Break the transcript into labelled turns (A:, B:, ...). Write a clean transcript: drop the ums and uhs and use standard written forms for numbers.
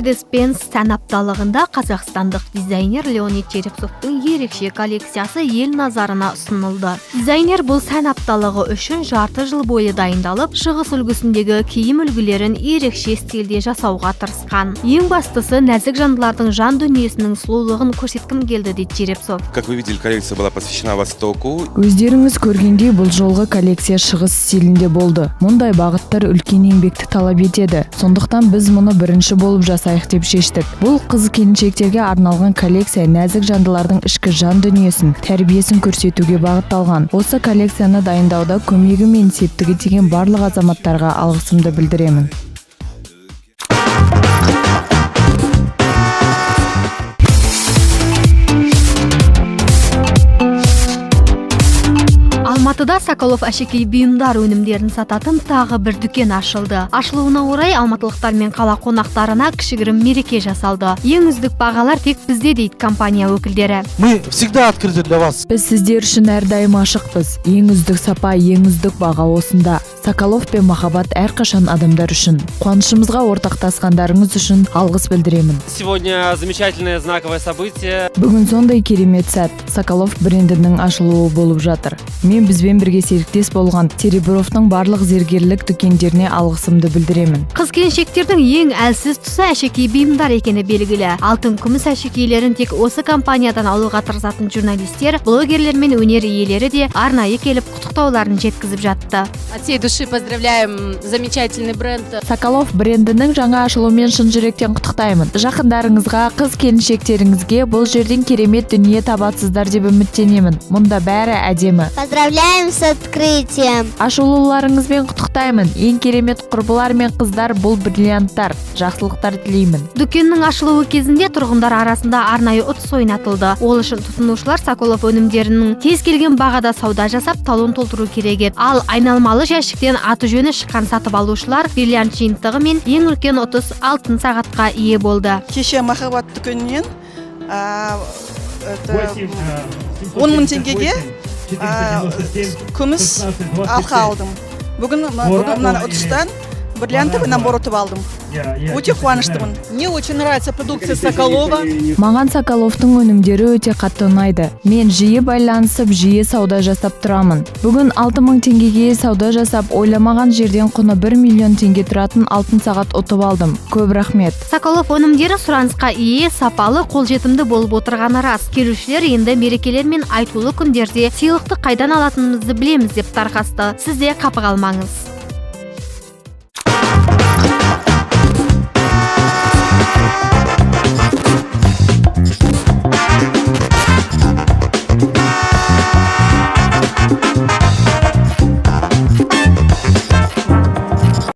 A: Mercedes-Benz сән апталығында қазақстандық дизайнер Леонид Черепцовтың ерекше коллекциясы ел назарына ұсынылды. Дизайнер бұл сән апталығы үшін жарты жыл бойы дайындалып, шығыс үлгісіндегі киім үлгілерін ерекше стильде жасауға тырысқан. Ең бастысы, нәзік жандылардың жан дүниесінің сұлулығын көрсеткім келді, дейді Черепцов.
B: Как вы видели, коллекция была посвящена Востоку.
C: Өздеріңіз көргендей, бұл жолғы коллекция шығыс стилінде болды. Мұндай бағыттар үлкен еңбекті талап етеді. Сондықтан біз мұны бірінші болып жасайық деп шештік. Бұл қыз келіншектерге арналған коллекция нәзік жандылардың ішкі жан дүниесін, тәрбиесін көрсетуге бағытталған. Осы коллекцияны дайындауда көмегі мен септігі тиген барлық азаматтарға алғысымды білдіремін.
A: Алматыда Соколов әшекей бұйымдар өнімдерін сататын тағы бір дүкен ашылды. Ашылуына орай алматылықтар мен қала қонақтарына кішігірім мереке жасалды. Ең үздік бағалар тек бізде, дейді компания өкілдері.
D: Мы всегда открыты для вас.
C: Біз сіздер үшін әрдайым ашықпыз. Ең үздік сапа, ең үздік баға осында. Соколов пен махаббат әрқашан адамдар үшін. Қуанышымызға ортақтасқандарыңыз үшін алғыс білдіремін.
E: Сегодня замечательное знаковое событие.
C: Бүгін сондай керемет сәт. Соколов брендінің ашылуы болып жатыр. Мен бізбен бірге серіктес болған Теребровтың барлық зергерлік дүкендеріне алғысымды білдіремін.
A: Қыз келіншектердің ең әлсіз тұсы әшекей бұйымдар екені белгілі. Алтын, күміс әшекейлерін тек осы компаниядан алуға тырысатын журналистер, блогерлер мен өнер иелері де арнайы келіп, құттықтауларын жеткізіп жатты.
F: От всей души поздравляем замечательный бренд.
C: Соколов брендінің жаңа ашылуымен шын жүректен құттықтаймын. Жақындарыңызға, қыз келіншектеріңізге бұл жерден керемет дүние табасыздар деп үміттенемін. Мұнда бәрі әдемі.
G: Поздравляем с открытием!
C: Ашылуларыңызбен құттықтаймын. Ең керемет құрбылар мен қыздар, бұл бриллианттар. Жақсылықтар тілеймін.
A: Дүкеннің ашылуы кезінде тұрғындар арасында арнайы ұтыс ойнатылды. Ол үшін тұтынушылар Соколов өнімдерінің кез келген бағада сауда жасап, талон толтыру керек еді. Ал айналмалы жәшіктен аты жөні шыққан сатып алушылар бриллиант жиынтығы мен ең үлкен ұтыс алтын сағатқа ие болды.
H: Кеше Махаббат дүкенінен это, 10 000 теңгеге күміс алқа алдым. Бүгін мына ұтыстан бриллиантовый набор ұтып алдым. Өте қуаныштымын.
I: Мне очень нравится продукция Соколова.
C: Маған Соколовтың өнімдері өте қатты ұнайды. Мен жиі байланысып, жиі сауда жасап тұрамын. Бүгін 6000 теңгеге сауда жасап, ойламаған жерден құны 1 миллион теңге тұратын алтын сағат ұтып алдым. Көп рахмет.
A: Соколов өнімдері сұранысқа ие, сапалы, қолжетімді болып отырғаны рас. Келушілер енді мерекелер мен айтулы күндерде сыйлықты қайдан алатынымызды білеміз деп тарқасты. Сіз де қапы қалмаңыз.